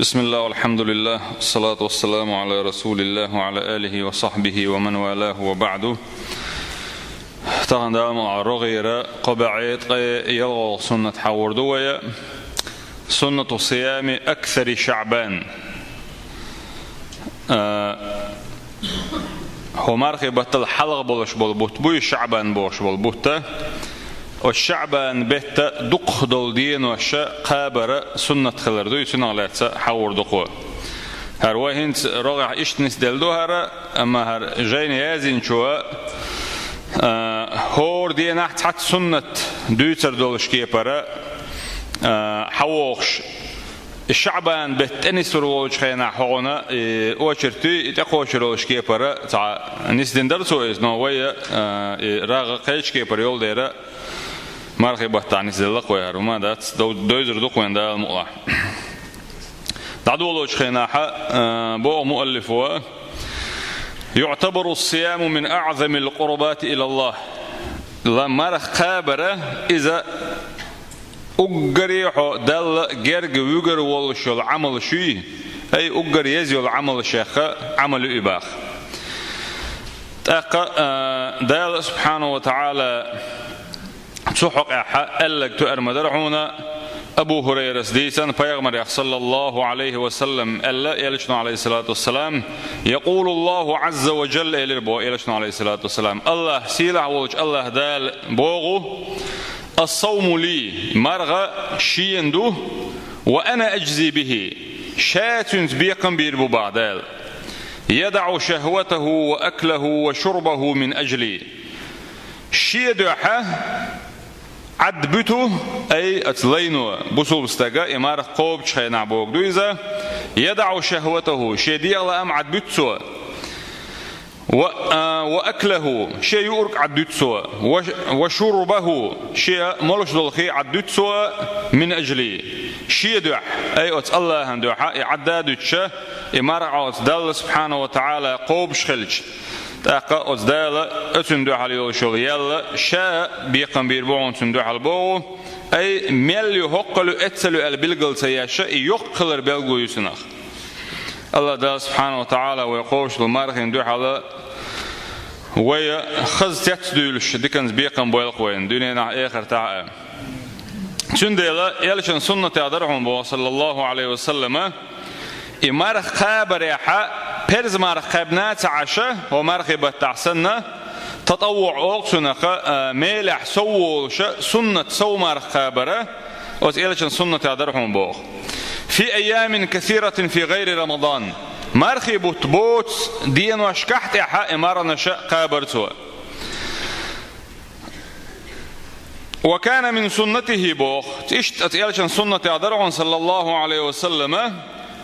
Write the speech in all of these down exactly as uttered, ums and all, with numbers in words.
بسم الله والحمد لله والصلاة والسلام على رسول الله وعلى آله وصحبه ومن والاه وبعد. Тахан Дала мукъалахь рогӀера кхо бӀе ткъе ялхолгӀа суннат хьахьор ду вай. سنة صيام أكثر شعبان. А, хӀо мархий баттал хьалха болаш бола бутт буй, ШаӀбан бохаш бола бутт. Оцу ШаӀбан бетта дукхах долу денош кхабар суннат хилар дуй, цунах лаьцна хьахьор ду кхо. ХӀара вай хӀинца рогӀехь иштта нисделла ду хӀара, амма хӀара жайна яздинчо, а, хӀора денахь цхьацца суннат дуьйцур долуш кепара, а, хьахьош, ШаӀбан бетта тӀенисвур волчу хенахь хьо гӀуна, и, очередь дуй, и тӀекхочур волуш кепара цхьа нисдина дара цо иза, но вай, а, и рагӀ кхечу кепара йолу дера мархий баттахь нисделла кхо хӀара, хӀума дац, дов-, довзур ду кхо вайн Дала мукъалахь. ДӀадолочу хенахь, а, боху муаллифо: يعتبر الصيام من أعظم القربات إلى الله. Ла марха кхабар иза уггаре хьо Далла герга вуьгур волуш йолу Ӏамалш юй, ай уггар еза йолу Ӏамалшех Ӏамал ю и боху. ТӀаккха, а, Дала субхьанаху ва таӀала цу хьокъехь аьлларг тоьар ма дара хьуна, Абу ХӀурайрас дийцина, Пайхамарех, саллаллаху Ӏалайхи ва саллам, аьлла, элчано, Ӏалайхиссалату вассалам: يقول الله عز وجل, элира боху элчано, Ӏалайхиссалату вассалам, АллахӀ, сийлахь волчу АллахӀ Дала боху: الصوم لي, марха шена ду, وأنا أجزي به, ша цуьнца бекхам бийр бу боху Дала. يدع شهوته وأكله وشربه من أجلي. Шен дуьхьа Ӏад буьту, ай, оцу лайно, бусулба стага и марха кхобучу хенахь бохург ду иза: يدع شهوته, шен дегӀан лаам Ӏад буьту цо. Ва, а, وأكله, шен юург Ӏад дуьту цо. Ва, وشربه, шен молуш долу хи Ӏад дуьту цо, من أجلي, шен дуьхьа, ай, оцу АллахӀан дуьхьа и Ӏад а дуьтуш, и марха оцу Далла субхьанаху ва таӀала кхобуш хилча, тӀаккха оцу Дала оцунна дуьхьал йолуш йолу ял ша бекхам бийр бу хьуна цунна дуьхьал боху, ай, мел ю, хӀоккхул ю, эццул ю аьлла билгал ца еш, и йоккха хилар билгало ю цунах. АллахӀ Дала субхьанаху ва таӀала вай кхобуш долу мархийн дуьхьал вай хаза цецдуьйлуш диканца бекхам бойла кхо вайна дуьненахь а, эхартахь а. Цундела элчан суннатех дара хьуна боху, саллаллаху Ӏалайхи ва саллама, и марха кхабарехь, перз марха кхаьбна а ца Ӏаш, хӀо мархий баттахь санна, татӀаввуӀ олу цунах, а, мелехь сов волуш, суннат сов марха кхабар, оцу элчан суннатех дара хьуна боху. في أيام كثيرة في غير رمضان. Мархий бутт боцу деношкахь тӀехь и марханаш кхабар цо. وكان من سنته боху, иштта оцу элчан суннатех дара хьуна, саллаллаху Ӏалайхи ва саллама,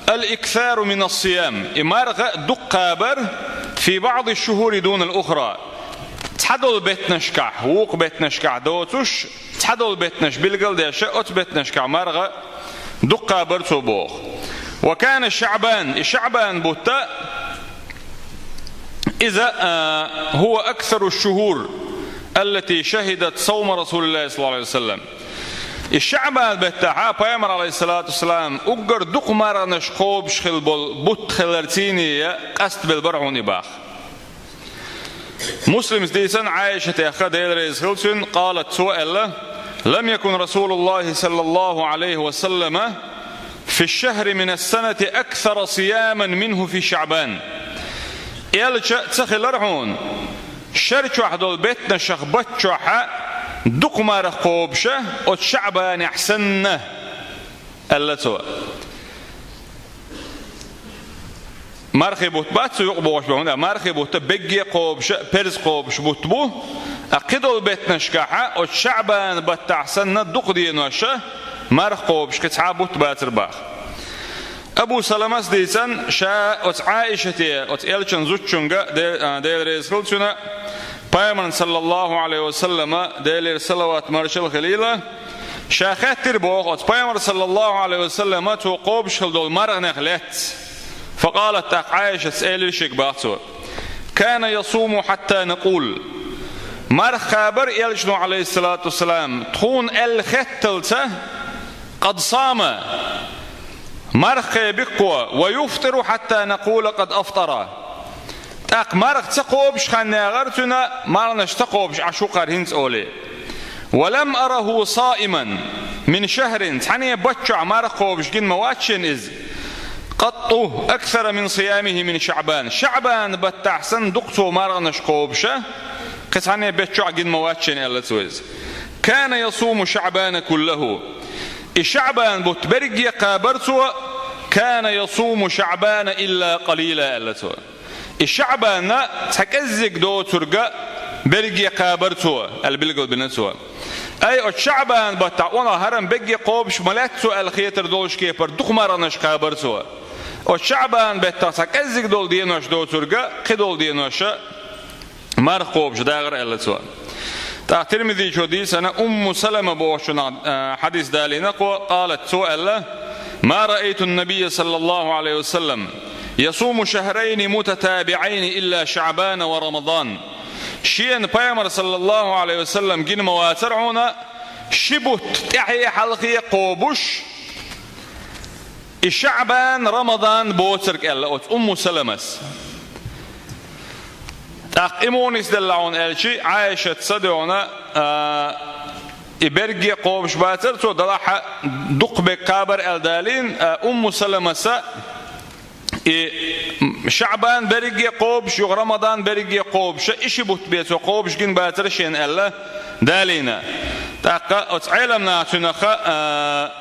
الإكثار من الصيام, и марха дукха кхабар, في بعض الشهور دون الأخرى, цхьадолу беттанашкахь, вукху беттанашкахь доцуш, цхьадолу беттанаш билгал а деш, оцу беттанашкахь марха дукха кхабар цо боху. وكان شعبان, и ШаӀбан бутт, иза, а, هو أكثر الشهور التي شهدت صوم رسول الله صلى الله عليه وسلم. И ШаӀбан беттахь Пайхамар, Ӏалайхиссалату вассалам, уггар дукха марханаш кхобуш хилла болу бутт хилар цуьнан къастбелла бара хьуна и боху. Муслима дийцина Ӏайшатех, Дела реза хила цунна, قالت, цо аьлла: لم يكن رسول الله صلى الله عليه وسلم في شهر من السنة أكثر صياما منه في شعبان. Элча ца хилира хьуна шер чохь долу беттанашах бутт чохь дукха марха кхобуш оцу ШаӀбанехь санна, аьлла цо. Мархий бутт бац цу юкъа бохуш бу, хӀунда мархий бутт бегге кхобуш, перз кхобуш бутт бу, а кхидолу беттанашкахь оцу ШаӀбан баттахь санна дукха денош марха кхобуш кхин цхьа бутт бацара боху. Абу Саламас дийцина, ша оцу Ӏайшате, оцу элчан зудчуьнга, Де-, а, Дела реза хила цунна, Пайхамарна, саллаллаху Ӏалайхи ва саллама, Делера салават-маршалла хилийла, ша хаьттира боху оцу Пайхамар, саллаллаху Ӏалайхи ва саллама, цо кхобуш хилла долу марханех лаьцна. فقالت, тӀаккха Ӏайшас элира шега боху цо: كان يصوم حتى نقول. Марха кхабар элчано, Ӏалайхиссалату вассалам, тхуна аьлла хетталца, قد صام. Марха кхаби кхо, ويفطر حتى نقول قد أفطر. ТӀаккха марха ца кхобуш хан яхар цуьнан, марханаш ца кхобуш Ӏаш ву-кх хӀара хӀинца олий. ولم أره صائما من شهر, цхьанне бутт чохь марха кхобуш гина ма вац шена иза, قط أكثر من صيامه من شعبان. ШаӀбан баттахь санна дукха цо марханаш кхобуш, кхин цхьанне бутт чохь гина ма вац шена, аьлла цо иза. كان يصوم شعبان كله. И ШаӀбан бутт берриге а кхабар цо, كان يصوم شعبان إلا قليلا, аьлла цо. И ШаӀбан цхьа кӀеззиг доцург берриге а кхабар цо, аьлла билгалбина цо. Ай, оцу ШаӀбан баттахь, ванах хӀара-м берриге кхобуш ма лаьтта цо аьлла хетар долуш кепара дукха марханаш кхабар цо. Оцу ШаӀбан беттах цхьа кӀеззиг долу денош доцург, кхин долу денош марха кхобуш дагӀар, аьлла цо. ТӀаккха Тирмизичо дийцина Умму Салама бохучунах, а, хьадис далийна кхо, قالت, цо аьлла: ما رأيت النبي صلى الله عليه وسلم يصوم شهرين متتابعين إلا شعبان ورمضان. Шена Пайхамар, саллаллаху Ӏалайхи ва саллам, гина ма вацара хьуна ши бутт тӀаьхье-хьалхе кхобуш, и ШаӀбан, Рамадан боцург, аьлла оцу Умму Саламас. ТӀаккха и муха нисделла хьуна аьлча, Ӏайшат са дуьхьна, а, и берриге а кхобуш бацара цо, делахь а дукха берг кхабар аьлла далийна, а, Умму Саламаса и ШаӀбан берриге а кхобуш, юха Рамадан берриге а кхобуш, и ши бутт бен цо кхобуш гина бацара шена аьлла далийна. ТӀаккха оцу Ӏеламнаха цуьнах, а,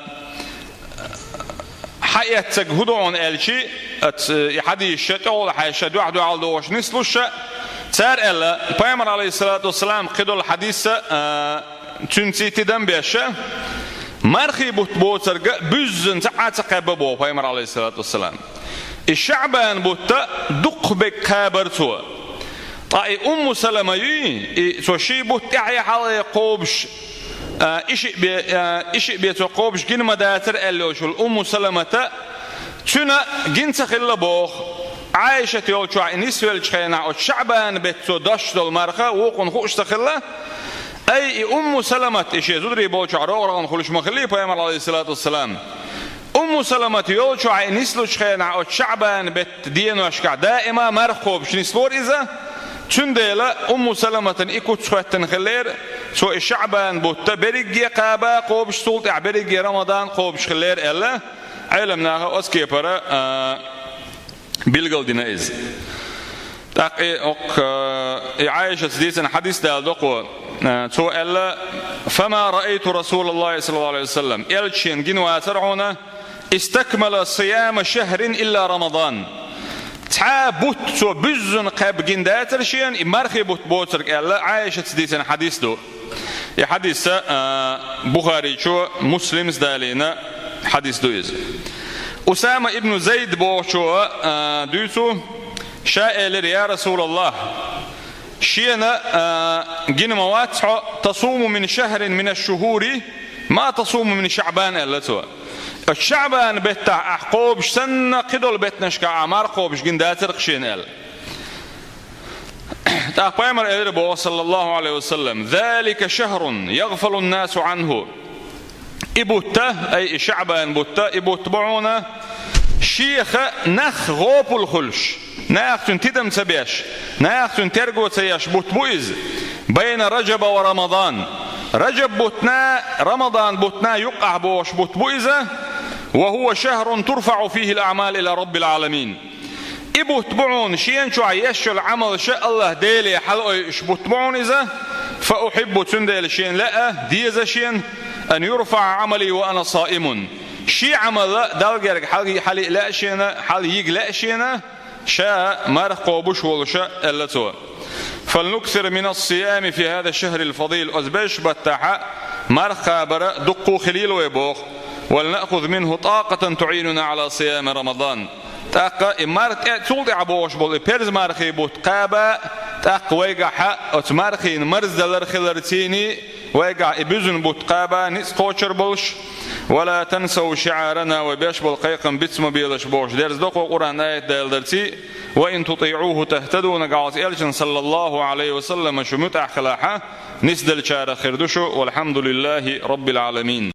хьаэццарг хӀун ду хьуна аьлча, оцу, и хьадисаш тӀехула хьаьжча, дуьхь-дуьхьал догӀуш нислуш, цара аьлла, Пайхамар, Ӏалайхиссалату вассалам, кхидолу хьадис, а, цуьнца тидам беш, мархий бутт боцург буьззина цхьа а ца кхаьбна боху Пайхамар, Ӏалайхиссалату вассалам. И ШаӀбан бутт дукха берг кхабар цо. Ткъа и Умму Салама юй, и цо ши бутт тӀаьхье-хьалхе кхобуш, а, и шиъ бен, а, и шиъ бен цо кхобуш гина ма дацара аьлла йолчул Умму Саламата, цуьнан гина ца хилла боху. Ӏайшат йолчохь и нисвеллачу хенахь оцу ШаӀбан бетта цо деш долу марха вукхунна хууш ца хилла. Ай, и Умму Саламат, и шен зударий болчохь рогӀаргӀан хуьлуш ма хиллий Пайхамар, Ӏалайхиссалату вассалам. Умму Саламат йолчохь и нислучу хенахь оцу ШаӀбан бетта деношкахь даима марха кхобуш нислора иза. Цундела Умму Саламатан и куц хӀоьттина хиллера, цо и ШаӀбан бутт берриге а кхаба кхобуш, цул тӀаьхьа берриге а Рамадан кхобуш хиллера аьлла, Ӏеламнаха оцу кепара, а, билгалдина иза. ТӀаккха и, окх-, и Ӏайшаца дийцина хьадис даладо кхо, а, цо аьлла: فما رأيت رسول الله صلى الله عليه وسلم, элча шена гина вацара хьуна, استكمل صيام شهر إلا رمضان. Цхьа бутт цо буьззина кхаьбна гина дацара шена, и мархий бутт боцург аьлла, Ӏайшаца дийцина хьадис ду. И хьадис, а, Бухаричо, Муслимс далийна хьадис ду иза. Усама ибн Зайд бохучо, а, дуьйцу, ша элира: «Я Расулаллах, шена, а, гина ма вац хьо, تصوم من شهر من الشهور ما تصوم من شعبان», аьлла цо. Оцу ШаӀбан беттахь ахь кхобуш санна, кхидолу беттанашкахь ахь марха кхобуш гина дацара-кх шена аьлла. ТӀаккха Пайхамар элира боху, саллаллаху Ӏалайхи ва саллам: «ذلك شهر يغفل الناس عنه». И бутт, ай, и ШаӀбан бутт, и бутт бу хьуна, шех нах гӀопал хуьлуш, наха цуьнан тидам ца беш, наха цуьнан терго ца еш бутт бу иза. «بين رجب ورمضان». Раджаб бутна, Рамадан бутна юккъахь бохуш бутт бу иза. «وهو شهر ترفع فيه الأعمال إلى رب العالمين». И бутт бу хьуна шена чохь еш йолу Ӏамалш АллахӀ Деле хьалаойуш бутт бу хьуна иза. «فأحب», цундела шена лаьа, деза шена, «أن يرفع عملي وأنا صائم». Шен Ӏамал Далла герга хьал-, хьалйиъ лаьа шена, хьалйига лаьа шена, ша марха кхобуш волуш, аьлла цо. «فلنكثر من الصيام في هذا الشهر الفضيل». Оцу безачу баттахь марха кхабар дуккха а хилийла вай боху. «ولنأخذ منه طاقة تعيننا على صيام رمضان». ТӀаккха и мар-, тӀе-, цул тӀаьхьа бохуш болу и парз мархий бутт кхаба, тӀаккха вайгахь оцу мархина марздалар хиларций, вайгахь и буьззина бутт кхаба ницкъ кхочур болуш. «ولا تنسوا شعارنا», вай беш болу кхайкхам биц ма белаш бохуш дерзадо кхо Къуръан аят даларций. «وإن تطيعوه تهتدوا», нагахь оцу элчан, саллаллаху Ӏалайхи ва саллам, шу муьтӀахь хилахь, нисделлачарах хир ду шу. «والحمد لله رب العالمين».